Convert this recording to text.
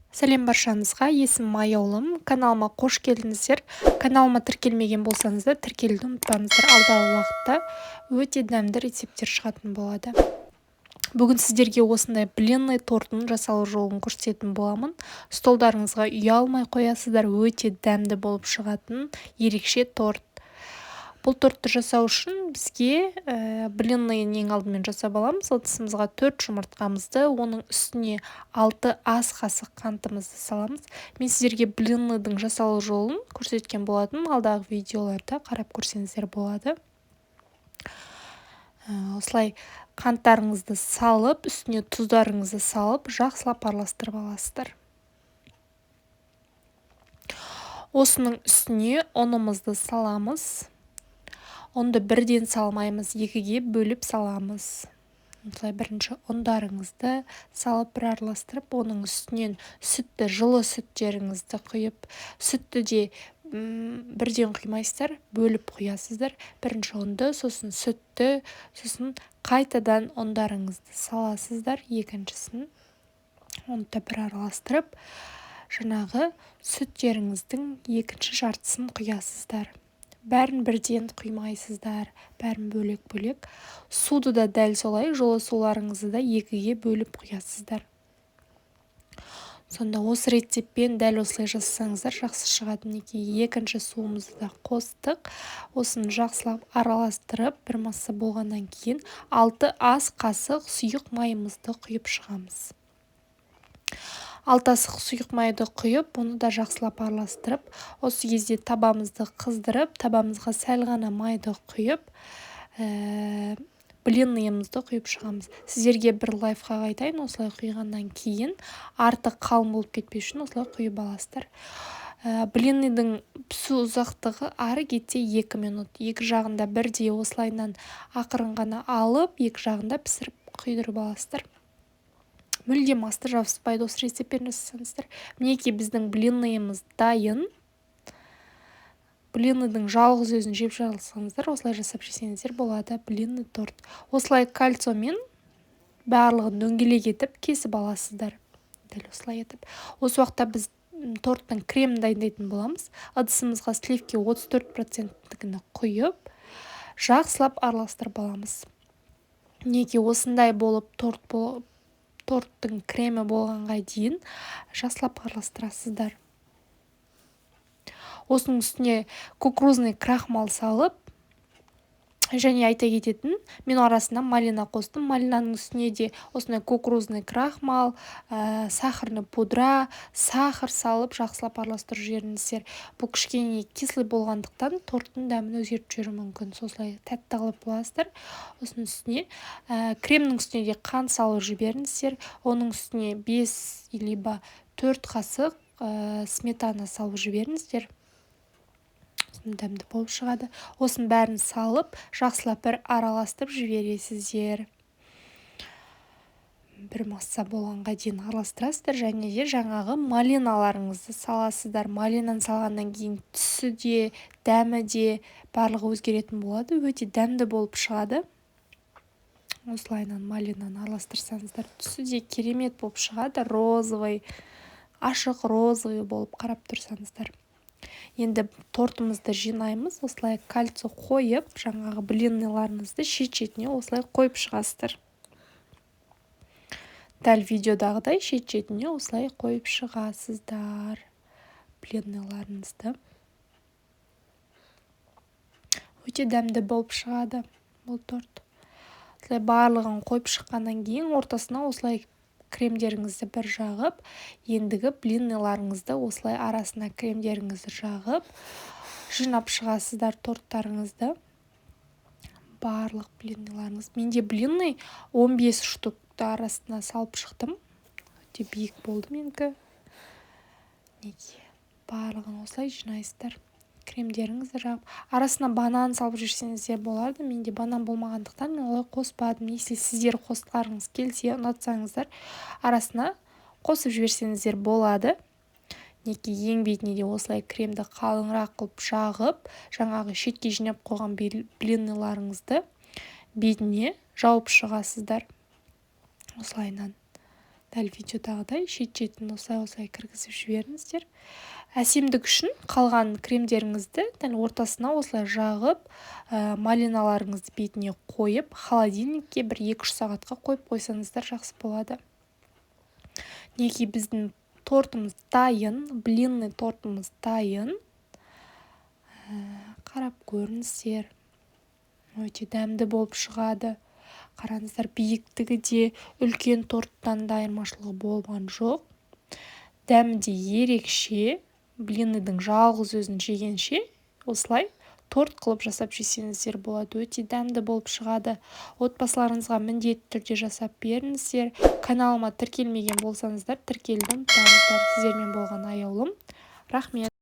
Сәлем баршаңызға, есімім Аяулым. Каналыма қош келдіңіздер. Каналыма тіркелмеген болсаңыздар, тіркелуді ұмытпаңыздар. Алдағы уақытта өте дәмді рецепттер шығатын болады. Бүгін сіздерге осындай блинный тортының жасалу жолын көрсететін боламын. Столдарыңызға ұялмай қоясыздар, өте дәмді болып шығатын ерекше торт. Бұл тортты жасау үшін бізге блинныйын ең алдымен жасап аламыз. Ыдысымызға 4 жұмыртқамызды, оның үстіне 6 ас қасық қантымызды саламыз. Мен сіздерге блинныйдың жасалу жолын көрсеткен болатын, алдағы видеоларда қарап көрсеңіздер болады. Осылай қанттарыңызды салып, үстіне тұздарыңызды салып, жақсылап араластырып аласыздар. Осының үстіне ұнымызды саламыз. Ұнды бірден салмаймыз, екіге бөліп саламыз. Осылай бірінші ұндарыңызды салып бір араластырып, оның үстінен сүтті, жылы сүттеріңізді құйып, сүтті де бірден құймайсыздар, бөліп құясыздар. Бірінші ұнды, сосын сүтті, сосын қайтадан ұндарыңызды саласыздар. Екіншісін ұнды да бір араластырып, жаңағы сүттеріңіздің екінші жартысын құясыздар. Бәрін бірден құймайсыздар, бәрін бөлек-бөлек. Суды да дәл солай, жылы суларыңызды да екіге бөліп құясыздар. Сонда осы рецептпен дәл осылай жасасаңыздар жақсы шығады. Мінекей екінші суымызды да қостық. Осыны жақсылап араластырып, бір масса болғаннан кейін 6 ас қасық сұйық майымызды құйып шығамыз. 6 қасық сұйық майды құйып, оны да жақсылап араластырып, осы кезде табамызды қыздырып, табамызға сәл ғана майды құйып, блинныйымызды құйып шығамыз. Сіздерге бір лайфхак айтайын, осылай құйғаннан кейін артық қалың болып кетпес үшін осылай құйып аласыздар. Блинныйдың пісу ұзақтығы ары кетсе 2 минут. Екі жағында бірдей осылайынан ақырын ғана алып, екі жағында пісіріп құйдырып аласыздар. Мүлдем асты жабыспайды осы рецептпен жасасаңыздар. Мінекей біздің блинныйымыз дайын. Блинныйдың жалғыз өзін жеп жатсаңыздар, осылай жасап жесеңіздер болады блинный торт. Осылай кольцомен барлығын дөңгелек етіп кесіп аласыздар. Дәл осылай етіп. Осы уақытта біз торттың кремін дайындайтын боламыз. Ыдысымызға сливки 34%-тігіні құйып, жақсылап араластырып аламыз. Мінекей осындай болып торттың кремі болғанға дейін жақсылап араластырасыздар. Осының үстіне кукурузный крахмал салып, және айта кететін, мен арасына малина қостым. Малинаның үстіне де осындай кукурузный крахмал, сахарный пудра, сахар салып жақсылап араластырып жіберіңіздер. Бұл кішкене кислый болғандықтан торттың дәмін өзгертіп жіберуі мүмкін. Осылай тәтті қылып аласыздар. Осының үстіне, кремнің үстіне де қант салып жіберіңіздер. Оның үстіне 5 либо 4 қасық сметана салып жіберіңіздер. Дәмді болып шығады. Осының бәрін салып, жақсылап бір араластырып жібересіздер. Бір масса болғанға дейін араластырасыздар және де жаңағы малиналарыңызды саласыздар. Малинаны салғаннан кейін түсі де, дәмі де барлығы өзгеретін болады. Өте дәмді болып шығады. Осылайынан малинаны араластырсаңыздар, түсі де керемет болып шығады. Розовый, ашық розовый болып қарап тұрсаңыздар. Енді тортымызды жинаймыз. Осылай кольцо қойып, жаңағы блинныйларыңызды шет-шетіне осылай қойып шығасыздар. Дәл видеодағыдай шет-шетіне осылай қойып шығасыздар блинныйларыңызды. Өте дәмді болып шығады бұл торт. Осылай барлығын қойып шыққаннан кейін ортасына осылай кремдеріңізді бір жағып, ендігі блинныйларыңызды осылай арасына кремдеріңізді жағып, жинап шығасыздар торттарыңызды. Барлық блинныйларыңыз. Менде блинный 15 штукты арасына салып шықтым. Өте биік болды менікі. Неге? Барлығын осылай жинайсыздар. Кремдеріңізді жағып, арасына банан салып жіберсеңіздер болады. Менде банан болмағандықтан мен олай қоспадым. Если сіздер қосқыларыңыз келсе, ұнатсаңыздар, арасына қосып жіберсеңіздер болады. Мінекей ең бетіне де осылай кремді қалыңырақ қылып жағып, жаңағы шетке жинап қойған блинныйларыңызды бетіне жауып шығасыздар. Осылайынан Дәл видеодағыдай шет-шетін осылай-осылай кіргізіп жіберіңіздер. Әсемдік үшін қалған кремдеріңізді дәл ортасына осылай жағып, малиналарыңызды бетіне қойып, холодильникке бір 2-3 сағатқа қойып қойсаңыздар, жақсы болады. Мінекей, біздің тортымыз дайын, блинный тортымыз дайын. Қарап көріңіздер, өте дәмді болып шығады. Қараңыздар, биіктігі де үлкен торттан да айырмашылығы болған жоқ, дәмі де ерекше. Блинныйдың жалғыз өзін жегенше, осылай торт қылып жасап жесеңіздер болады, өте дәмді болып шығады. Отбасыларыңызға міндетті түрде жасап беріңіздер. Каналыма тіркелмеген болсаңыздар, тіркелуді ұмытпаңыздар. Сіздермен болған Аяулым. Рахмет.